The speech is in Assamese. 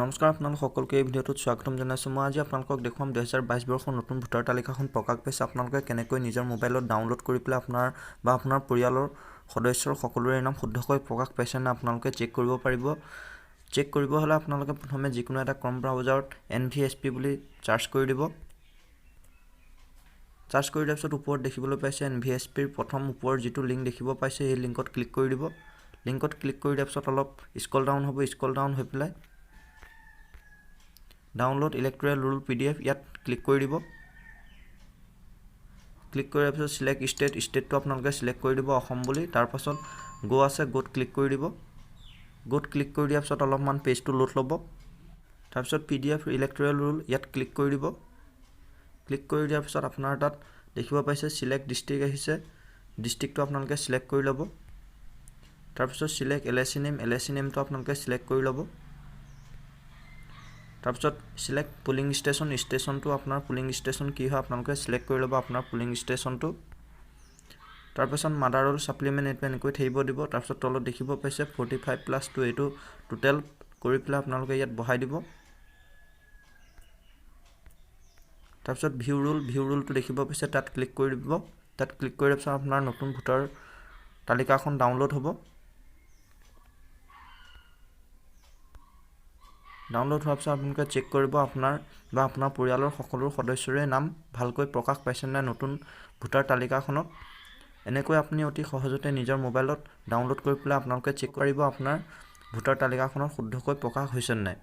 নমস্কাৰ, আপোনালোক সকলোকে এই ভিডিঅ'টোত স্বাগতম জনাইছোঁ। মই আজি আপোনালোকক দেখুৱাম 2022 বৰ্ষৰ নতুন ভোটাৰ তালিকাখন প্ৰকাশ পাইছে। আপোনালোকে কেনেকৈ নিজৰ মোবাইলত ডাউনলোড কৰি পেলাই আপোনাৰ বা আপোনাৰ পৰিয়ালৰ সদস্যৰ সকলোৰে নাম শুদ্ধকৈ প্ৰকাশ পাইছে নে আপোনালোকে চেক কৰিব পাৰিব। চেক কৰিব হ'লে আপোনালোকে প্ৰথমে যিকোনো এটা ক্ৰম ব্ৰাউজাৰত এনভিএছপি বুলি চাৰ্চ কৰি দিব। চাৰ্চ কৰি দিয়াৰ পিছত ওপৰত দেখিবলৈ পাইছে, এনভিএছপিৰ প্ৰথম ওপৰৰ যিটো লিংক দেখিব পাইছে, সেই লিংকত ক্লিক কৰি দিব। লিংকত ক্লিক কৰি দিয়াৰ পিছত অলপ স্ক্ৰল ডাউন হ'ব। স্ক্ৰল ডাউন হৈ পেলাই ডাউনলোড ইলেক্টৰেল ৰোল পিডিএফ, ইয়াত ক্লিক কৰি দিব। ক্লিক কৰাৰ পিছত চিলেক্ট ষ্টেট, ষ্টেটটো আপোনালোকে চিলেক্ট কৰি দিব অসম বুলি। তাৰপাছত গ' আছে, গ'ত ক্লিক কৰি দিব। গ'ত ক্লিক কৰি দিয়াৰ পিছত অলপমান পেজটো লোড ল'ব। তাৰপিছত পিডিএফ ইলেক্টৰেল ৰোল, ইয়াত ক্লিক কৰি দিব। ক্লিক কৰি দিয়াৰ পিছত আপোনাৰ তাত দেখিব পাইছে, চিলেক্ট ডিষ্ট্ৰিক্ট আহিছে। ডিষ্ট্ৰিক্টটো আপোনালোকে চিলেক্ট কৰি ল'ব। তাৰপিছত চিলেক্ট এলএচি নেম, এলএচি নেমটো আপোনালোকে চিলেক্ট কৰি ল'ব। তাৰপিছত চিলেক্ট পুলিং ষ্টেচন, ষ্টেচনটো আপোনাৰ পুলিং ষ্টেচন কি হয় আপোনালোকে চিলেক্ট কৰি ল'ব আপোনাৰ পুলিং ষ্টেচনটো। তাৰপিছত মাদাৰ ৰোল ছাপ্লিমেণ্ট, এইটো এনেকৈ থাকিব দিব। তাৰপিছত তলত দেখিব পাইছে 45 + 2, এইটো টোটেল কৰি পেলাই আপোনালোকে ইয়াত বহাই দিব। তাৰপিছত ভিউ ৰোল, ভিউ ৰোলটো দেখিব পাইছে, তাত ক্লিক কৰি দিব। তাত ক্লিক কৰি দিয়াৰ পিছত আপোনাৰ নতুন ভোটাৰ তালিকাখন ডাউনলোড হ'ব। ডাউনলোড হোৱাৰ পিছত আপোনালোকে চেক কৰিব, আপোনাৰ বা আপোনাৰ পৰিয়ালৰ সকলো সদস্যৰে নাম ভালকৈ প্ৰকাশ পাইছে নাই নতুন ভোটাৰ তালিকাখনত। এনেকৈ আপুনি অতি সহজতে নিজৰ মোবাইলত ডাউনলোড কৰি পেলাই আপোনালোকে চেক কৰিব, আপোনাৰ ভোটাৰ তালিকাখনত শুদ্ধকৈ প্ৰকাশ হৈছে নাই।